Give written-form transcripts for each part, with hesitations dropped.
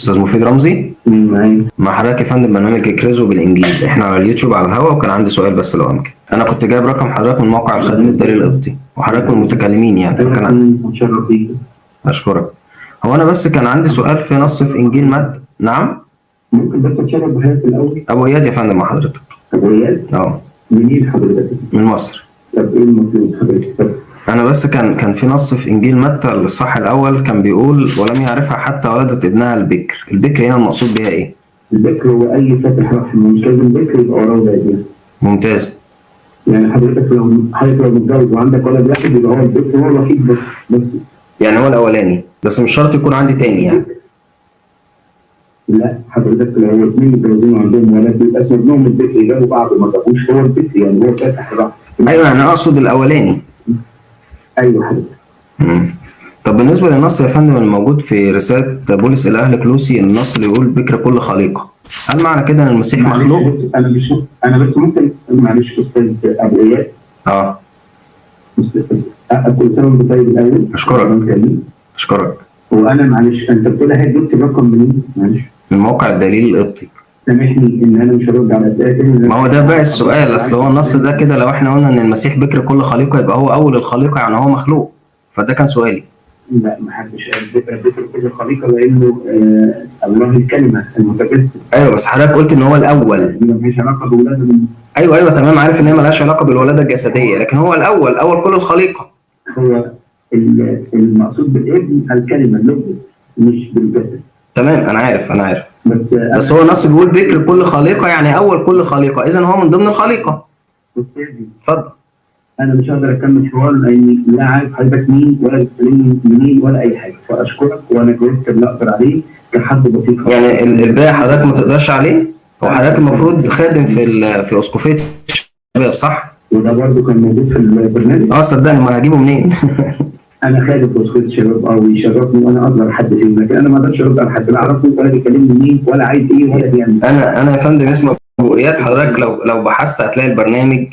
استاذ مفيد رمزي. مين معايا؟ مع حضرتك يا فندم، برنامج اكرزوا بالانجيل، احنا على اليوتيوب على الهوا، وكان عندي سؤال بس لو امكن. انا كنت جايب رقم حضرتك من موقع الخادم الداري القبطي، وحضرتك من المتكلمين يعني، ايوه فكان متشرف بيك. اشكرك. هو انا بس كان عندي سؤال في نص في انجيل متى. نعم. ممكن بس اتشرف بحضرتك الاول؟ ابو اياد يا فندم مع حضرتك. ابو اياد؟ اه. منين حضرتك؟ من مصر. طب ايه المطلوب حضرتك؟ طب انا بس كان في نص في انجيل متى الاصحاح الاول كان بيقول ولم يعرفها حتى ولدت ابنها البكر. البكر هنا المقصود بها ايه؟ البكر هو اي فاتح رحم، مش لازم بكر يبقى وراه ولاد يعني. ممتاز. يعني حضرتك لو متجوز وعندك ولد واحد يبقى هو البكر، هو الوحيد بس. يعني هو الاولاني بس، مش شرط يكون عندي تاني يعني. لا حضرتك لو اثنين متجوزين وعندهم ولد يبقى اسم ابنهم البكر، جابوا بعض ما جابوش هو البكر، يعني هو فاتح الرحم. ايوه انا اقصد الاولاني. ايوه حضرتك. طب بالنسبة للنص يا فندم الموجود في رسالة بولس الى اهل كلوسي، النص اللي يقول بكر كل خليقة، هل معنى كده ان المسيح معلش مخلوق؟ بص، انا مش انا بس ممكن معلش استاذ ابو اياد. اه. كل سنة وانت طيب الاول. اشكرك. كريم. اشكرك. هو انا معلش انت بتقول لي جبت الرقم منين؟ معلش. من موقع الدليل القبطي. سامحني ان انا مش هرد على اسئلة تاني. ما هو ده بقى السؤال، اصل هو النص ده كده لو احنا قلنا ان المسيح بكر كل خليقة يبقى هو اول الخليقة، يعني هو مخلوق، فده كان سؤالي. لا ما حدش قال بكر كل خليقة لانه الله الكلمة المتجسد. ايوه بس حضرتك قلت ان هو الاول. دي ما فيش علاقة بولاده من ايوه تمام، عارف ان هي ملهاش علاقة بالولاده الجسدية، لكن هو الاول، اول كل الخليقة. هو المقصود بالابن الكلمة اللفظ مش بالجسد. تمام انا عارف انا عارف. بس بس هو النص بيقول بكر كل خليقة، يعني اول كل خليقة، اذا هو من ضمن الخليقة. استاذي اتفضل. انا مش هقدر اكمل حوار لاني لا عارف حضرتك مين ولا بتكلمني منين ولا اي حاجة، فاشكرك وانا جاوبت اللي اقدر عليه كحد بسيط خالص. يعني الباقي حضرتك ما تقدرش عليه؟ هو حضرتك المفروض خادم في اسقفيه الشباب صح؟ وده برضو كان موجود في البرنامج. اه صدقني، ما انا هجيبه منين؟ انا خادم في اسقفيه الشباب، ويشرفني وانا اصغر حد فيهم، لكن انا ما اقدرش ارد على حد لا اعرفه ولا بيكلمني منين ولا عايز ايه ولا بيعمل ايه. انا يا فندم اسمي ابو اياد، حضرتك لو بحثت هتلاقي البرنامج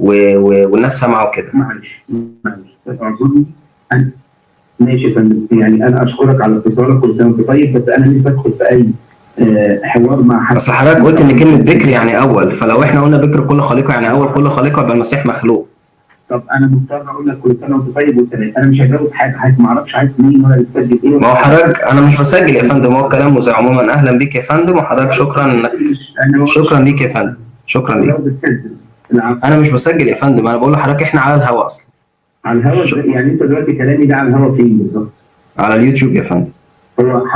والناس سامعه كده. معلش اعذرني انا. ماشي يا فندم، يعني انا اشكرك على اتصالك كل سنة وانت طيب، بس انا مش بدخل في اي حوار مع حد. اصل حضرتك قلت ان كلمة بكر يعني اول، فلو احنا قلنا بكر كل خليقة يعني اول كل خليقة، يبقى المسيح مخلوق. طب انا مضطر اقول لك كل سنة وانت طيب والسلام، انا مش هجاوب حاجة، حضرتك ما اعرفش عايز مين ولا بتسجل ايه. ما هو حضرتك انا مش بسجل يا فندم، هو الكلام مذاع. عموما اهلا بيك يا فندم، وحضرتك شكرا انك انا شكرا ليك يا فندم، شكرا ليك. لو بتسجل العفو. انا مش بسجل يا فندم، انا بقول لحضرتك احنا على الهواء اصلا. على الهوا؟ يعني انت دلوقتي كلامي ده على الهوا فين بالظبط؟ على اليوتيوب يا فندم. هو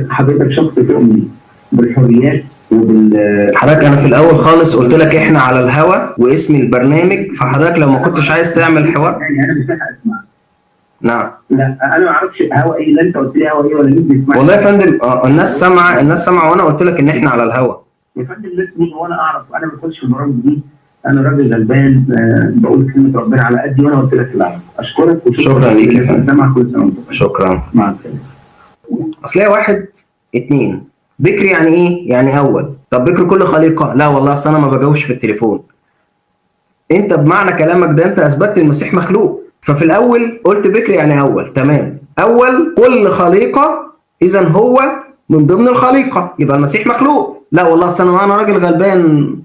حضرتك شخص تؤمن بالحريات وبال حضرتك انا في الاول خالص قلت لك احنا على الهوا واسم البرنامج، فحضرتك لو ما كنتش عايز تعمل حوار. يعني انا مش لاحق اسمع. نعم. لا انا ما اعرفش هوا ايه، لا انت قلت لي هوا ايه ولا مين بيسمع. والله يا فندم الناس سامعه، الناس سامعه، وانا قلت لك ان احنا على الهوا. يا فندم الناس مين وانا اعرف؟ انا ما بدخلش في البرامج دي، انا راجل غلبان بقول كلمة ربنا على قدي، وانا قلت لك اللي اعرفه. اشكرك وشكرا شكرا ليك يا فندم. سامع، كل سنة وانت طيب. شكرا. مع السلامة. اصل هي 1 2 بكر يعني ايه؟ يعني اول. طب بكر كل خليقة؟ لا والله اصل انا ما بجاوبش في التليفون. انت بمعنى كلامك ده انت اثبتت المسيح مخلوق، ففي الاول قلت بكر يعني اول، تمام، اول كل خليقة، اذا هو من ضمن الخليقة، يبقى المسيح مخلوق. لا والله اصل انا راجل غلبان.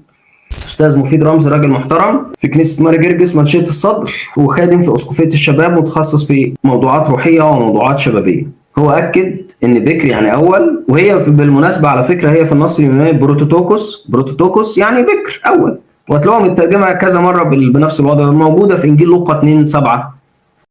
استاذ مفيد رمزي راجل محترم في كنيسة ماري جرجس منشيه الصدر، وخادم في اسقفيه الشباب، متخصص في موضوعات روحية وموضوعات شبابية. هو اكد ان بكر يعني اول، وهي بالمناسبة على فكرة هي في النص اليوناني πρωτότοκος، πρωτότοκος يعني بكر اول، وهتلاقوها مترجمة كذا مرة بنفس الوضع، موجودة في انجيل لوقا 2:7.